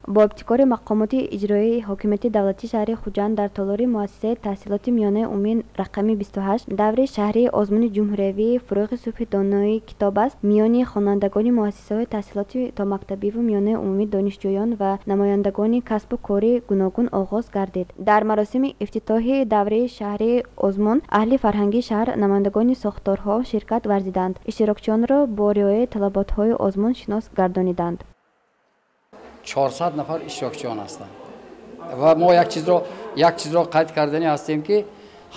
Бо ибтикори мақомоти иҷроияи ҳокимияти давлатии шаҳри Хуҷанд дар толори муассисаи таҳсилоти миёнаи умумӣ рақами 28 даври шаҳрии озмуни ҷумҳуриявии «Фурӯғи субҳи донои китоб аст» миёни хонандагони муассисаҳои таҳсилоти томактабиву миёнаи умумӣ, донишҷӯён ва намояндагони касбу кори гуногун оғоз гардид. Дар маросими ифтитоҳи даври шаҳрии озмун аҳли фарҳангии шаҳр, намояндагони сохторҳо ширкат варзиданд. Иштирокчиёнро бо риояи талаботҳои озмун шинос гардониданд. 400 нафар иштирокчиён ҳастанд ва мо як чизро қайд кардани ҳастем, ки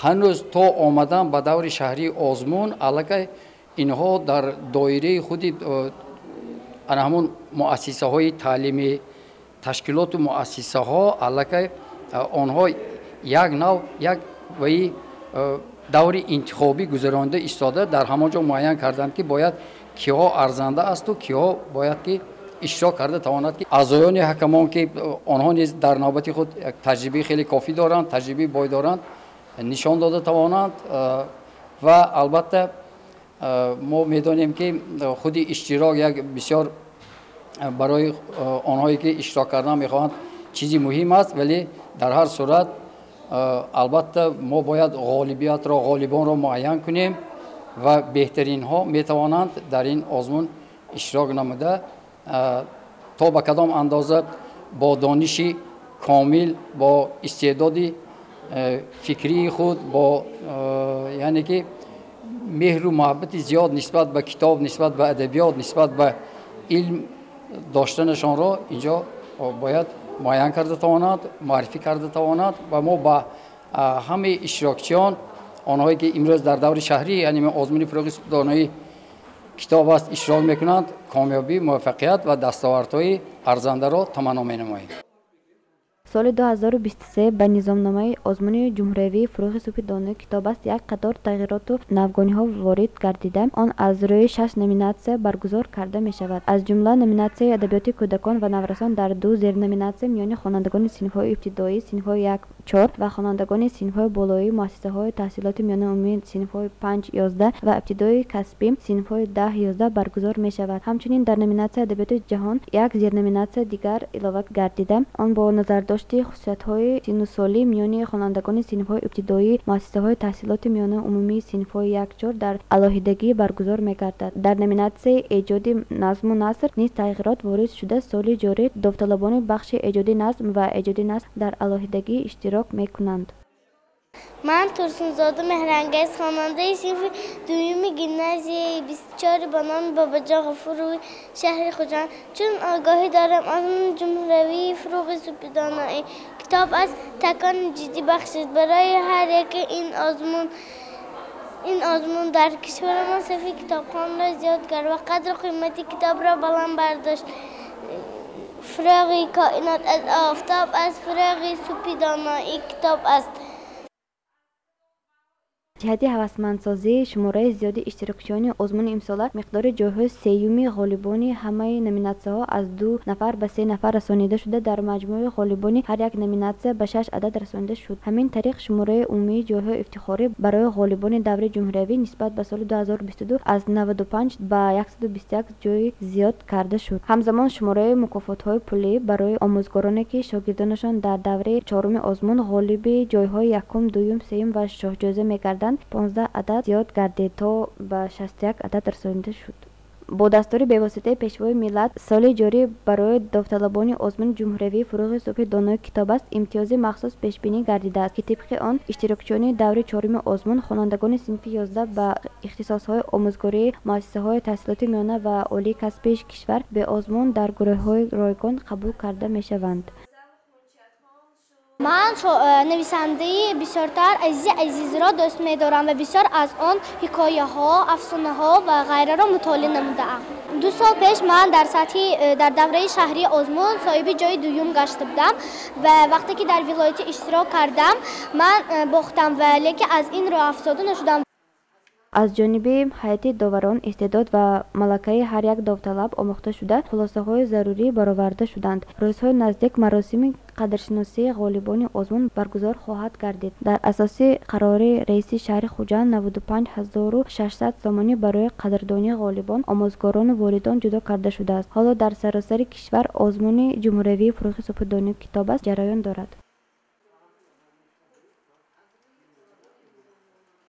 ҳанӯз то омадан ба даври шаҳрии озмун аллакай инҳо дар доираи худи ана ҳамон муассисаҳои таълимӣ, ташкилоту муассисаҳо аллакай онҳо як нав як ваи даври интихобӣ гузаронида истода, дар ҳамон ҷо муайян карданд, ки бояд киҳо арзанда асту киҳо бояд ки иштирок карда тавонад, ки аъзоёни ҳакамон, ки онҳо низ дар навбати худ як таҷрибаи хеле кофӣ доранд, таҷрибаи бой доранд, нишон дода тавонанд. Ва албатта мо медонем, ки худи иштирок як бисёр барои онҳое ки иштирок кардан мехоҳанд, чизи муҳим аст, вале дар ҳар сурат албатта мо бояд ғолибиятро, ғолибонро муайян кунем ва беҳтаринҳо метавонанд дар ин озмун иштирок намуда, то ба кадом андоза бо дониши комил, бо истеъдоди фикрии худ, бо яъне ки меҳру муҳаббати зиёд нисбат ба китоб, нисбат ба адабиёт, нисбат ба илм доштанашонро инҷо бояд муайян карда тавонанд, муаррифӣ карда тавонанд. Ва мо ба ҳамаи иштирокчиён, онҳое ки имрӯз дар даври шаҳрӣ, яъне озмуни «Фурӯғи донои китоб аст» иштирок мекунанд, комёбӣ, муваффақият ва дастовардҳои арзандаро таманно менамоем. Соли 2023 ба низомномаи озмуни ҷумҳуриявии «Фурӯғи субҳи донои китоб аст» як қатор тағйироту навгониҳо ворид гардида, он аз рӯи шаш номинатсия баргузор карда мешавад. Аз ҷумла номинатсияи адабиёти кӯдакон ва наврасон дар ду зерноминатсия миёни хонандагони синфҳои ибтидоӣ, синфҳои 1-4 ва хонандагони синфҳои болоии муассисаҳои таҳсилоти миёнаи умумӣ, синфҳои 5-11 ва ибтидоии касбӣ, синфҳои 10-11 баргузор мешавад. Ҳамчунин дар номинатсияи адабиёти ҷаҳон як зерноминатсияи дигар илова гардида, он бо назардошти хусусиятҳои синнусолӣ миёни хонандагони синфҳои ибтидоии муассисаҳои таҳсилоти миёнаи умумии синфҳои 1-4 дар алоҳидагӣ баргузор мегардад. Дар номинатсияи эҷоди назму наср низ тағйирот ворид шуда, соли ҷорӣ довталабони бахши эҷоди назм ва эҷоди наср дар алоҳидагӣ иштирок мекунанд. Ман Турсунзода Меҳрангез, хонандаи синфи дуюми гимназияи 24 ба номи Бобоҷон Ғафурови шаҳри Хуҷанд. Чун огоҳӣ дорам, озмуни ҷумҳуриявии «Фурӯғи субҳи донои китоб аст» такони ҷиддӣ бахшид барои ҳар яке. Ин озмун дар кишварамон сафи китобхонро зиёд кард ва қадру қимати китобро баланд бардошт. Фурӯғи коинот аз офтоб аст, фурӯғи субҳи донои китоб аст. Ҷиҳати ҳавасмандсозии шумораи зиёди иштирокчиёни озмуни имсола миқдори ҷойҳои сеюми ғолибони ҳамаи номинатсияҳо аз ду нафар ба се нафар расонида шуда, дар маҷмӯи ғолибони ҳар як номинатсия ба шаш адад расонида шуд. Ҳамин тариқ, шумораи умумии ҷойҳои ифтихорӣ барои ғолибони даври ҷумҳуриявӣ нисбат ба соли 2022 аз 95 ба 121 ҷой зиёд карда шуд. Ҳамзамон шумораи мукофотҳои пулӣ барои омӯзгороне, ки шогирдонашон дар даври чоруми озмун ғолиби ҷойҳои якум, дуюм, сеюм ва шоҳҷоиза мегарданд, 15 адад зиёд гардид, то ба 61 адад расонида шуд. Бо дастури бевоситаи Пешвои миллат соли ҷорӣ барои довталабони озмуни ҷумҳуриявии «Фурӯғи субҳи донои китоб аст» имтиёзи махсус пешбинӣ гардидааст, ки тибқи он иштирокчиёни даври чоруми озмун, хонандагони синфи 11 ба ихтисосҳои омӯзгории муассисаҳои таҳсилоти миёна ва олии касбии кишвар беозмун дар гурӯҳҳои ройгон қабул карда мешаванд. Ман нависандаи бисёртар Азизи Азизиро дӯст медорам ва бисёр аз он ҳикояҳо, афсонаҳо ва ғайраро мутолиа намудаам. 2 сол пеш ман дар сатҳи дар давраи шаҳрии озмун соҳиби ҷои дуюм гашта будам ва вақте ки дар вилоятӣ иштирок кардам, ман бохтам ва лекин аз ин роҳ афтода нашудам. Аз ҷониби ҳайати доварон истеъдод ва малакаи ҳар як довталаб омӯхта шуда, хулосаҳои зарурӣ бароварда шуданд. Рӯзҳои наздик маросими қадршиносии ғолибони озмун баргузор хоҳад гардид. Дар асоси қарори раиси шаҳри Хуҷанд 95 600 сомонӣ барои қадрдонии ғолибон, омӯзгорону волидон ҷудо карда шудааст. Ҳоло дар саросари кишвар озмуни ҷумҳуриявии «Фурӯғи субҳи донои китоб аст» ҷараён дорад.